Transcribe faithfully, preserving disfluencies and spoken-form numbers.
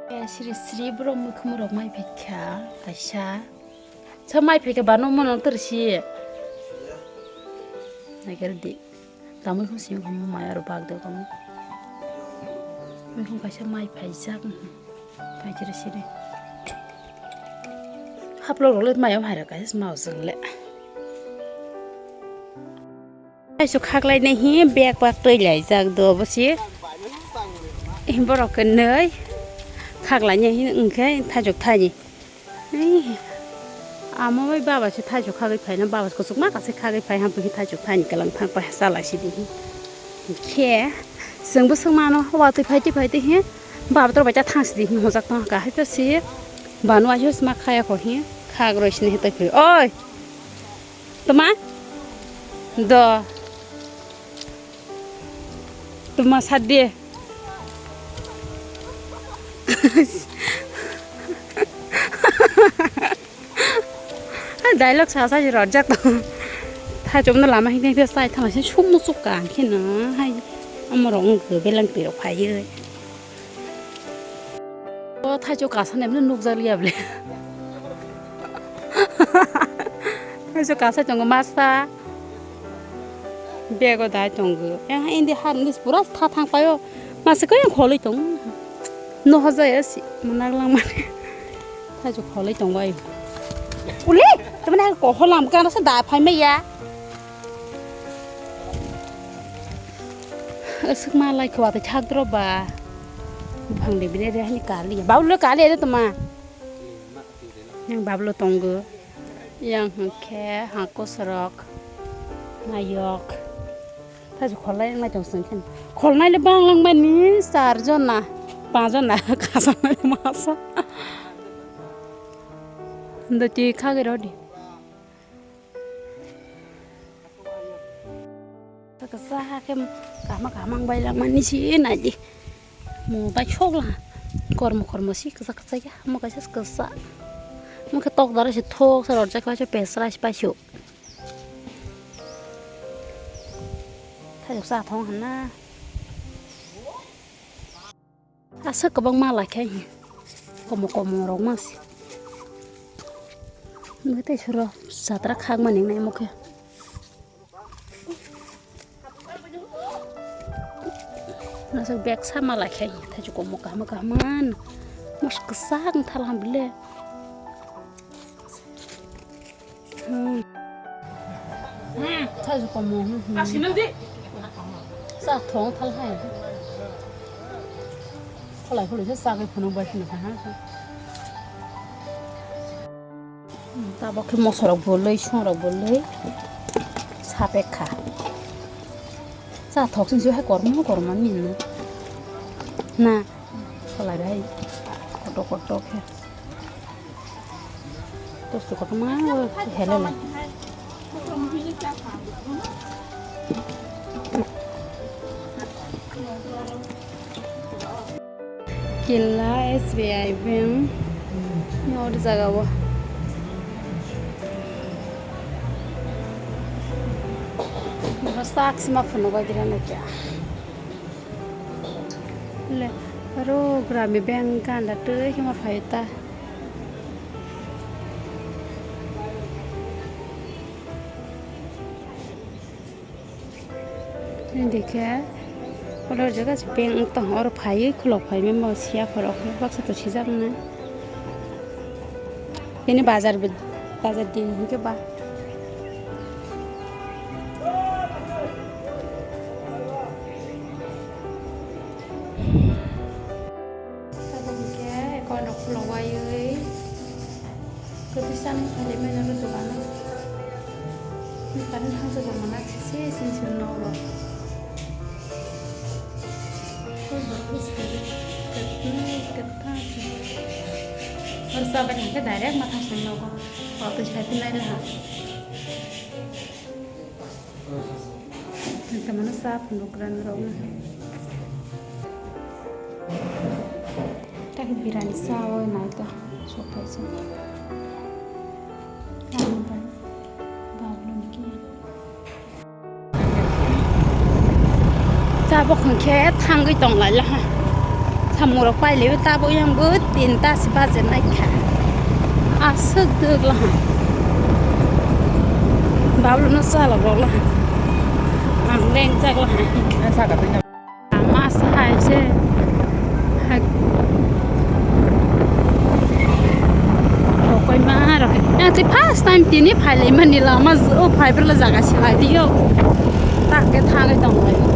Eh, sri sri borok muikhum rok mai phikha kaisa. Sa mai phikha bano mono tor si. Naikhe di. Tamui khum simi khum mai aro bag de khum. Muikhum kaisa mai phaijak. Phaijak sri. Haplok rok le mai om hai rok kaisa mau jang le. Taisu khaklai nai hi bag bag twi lai jak do bo si. Borok kwnwi khaklai nai hi wngkhe thaichuk thani. Amo bai baba se thaichuk khagwi phaina, baba se kuchuk ma kase khagwi phai, hampui khe thaichuk thani kwlang thang pai chalai sidi hi. Khe chwngbo swngmano watwi phai twi phai twi hi baba tor bai ta thang sidi hi hojak tong kha hai phe si. Banu aisuk sma khaya kho hi khak roi sini hi twi phai. Oi! Tama? Do. Tama sadi. Dialogue sa sa rojak to. Tha chomno lama hingke hingke sai thang sin sum musuk ka hingke na hai. Amorok wngkhe belang pirok phaiwi. O thaichuk kasan emne nukjak liya ble. Thaichuk kasa tongo masa. Bego dai tongo. Yang indi har indi pura tha thang paio. Masa kaya kholoi tong. No hajaya si manak lang mane. Thaichuk kholoi tongo ai. Ule, tamane ko holam kana sa da phai maya. Aswk ma lai khwa tei thak dro ba. Buphang de bini re hani kali. Babulo kali ade toma. Yang babulo tongo. Yang hwnkhe hangko sorok. Nayok. Thaisu kholnai nai tong sing khen. Kholnai le bang lang mani char jona. Panch jona kasam masa. Ndo ti khagi rodi. Kasa hakhe kahma kahma ang bai langmani si naidi. Mo bai sok la. Kormo kormo si kasa kasa ya. Mo kaisa kasa. Mo khe tok dara si thok sa rojak kaisa pesra si paisuk. Thajak sa thong hana. Aswk kwbangma laikha hi. Komo komo rok ma se. Nugui tei suro jatra khakmani wngnai omo khe. Aswk bag sama laikha hi. Thaichuk komo kahma kahma. Mas kwchak wngthar ham bile. Hmm. Hmm, thaisu komo. Hmm. Sa thong thal hai. Kholai kholai se sagwi phunuk bai phunuk ha. Hmm, tabok khe mosorok boloi, songrok boloi. Sapek kha. Sa thok sing se hai kormo kormo ni na. Na. Kholai bai. Koto koto khe. Tosti kotorma helele. Kinla S B I bank ni o jaga o. Sak sima phunuk bai dirano kya. Le, aro Grami Bank ganda twi khe ma phaio ta. Nini khe, oro jaga se bank wng tong, oro phaiwi khulok phai memo siya khorok baksa to sijak na. Ini bazar, bazar din hingke ba. Tabuk hingke account rok khulok waiwi kwtwi sanwi phailai mano dogano. Nokani thangsajak mana se sini sini nok rok. Oro chabai hingke direct ma thangsani nogo. Watwi sai phinai le ha. Tamano sa phunuk ran rok na. Taki birani sa o nai ta sopai sa. Ani bai bablo ni kiya. Tabok hwnkhe thangwi tong lai laha. Thamung rok pailaiwi tabuk yang bo tinta se baje naikha. Aswk dwk lahai. Bablu no chalok rok lahai. Ang lengjak lahai. Lama sa hai se. Hai. Rokoi ma rok. Yang twi first time tini phailai mani lama o phaibrwla jaga se lai dio. Tak ke thangai tong lai.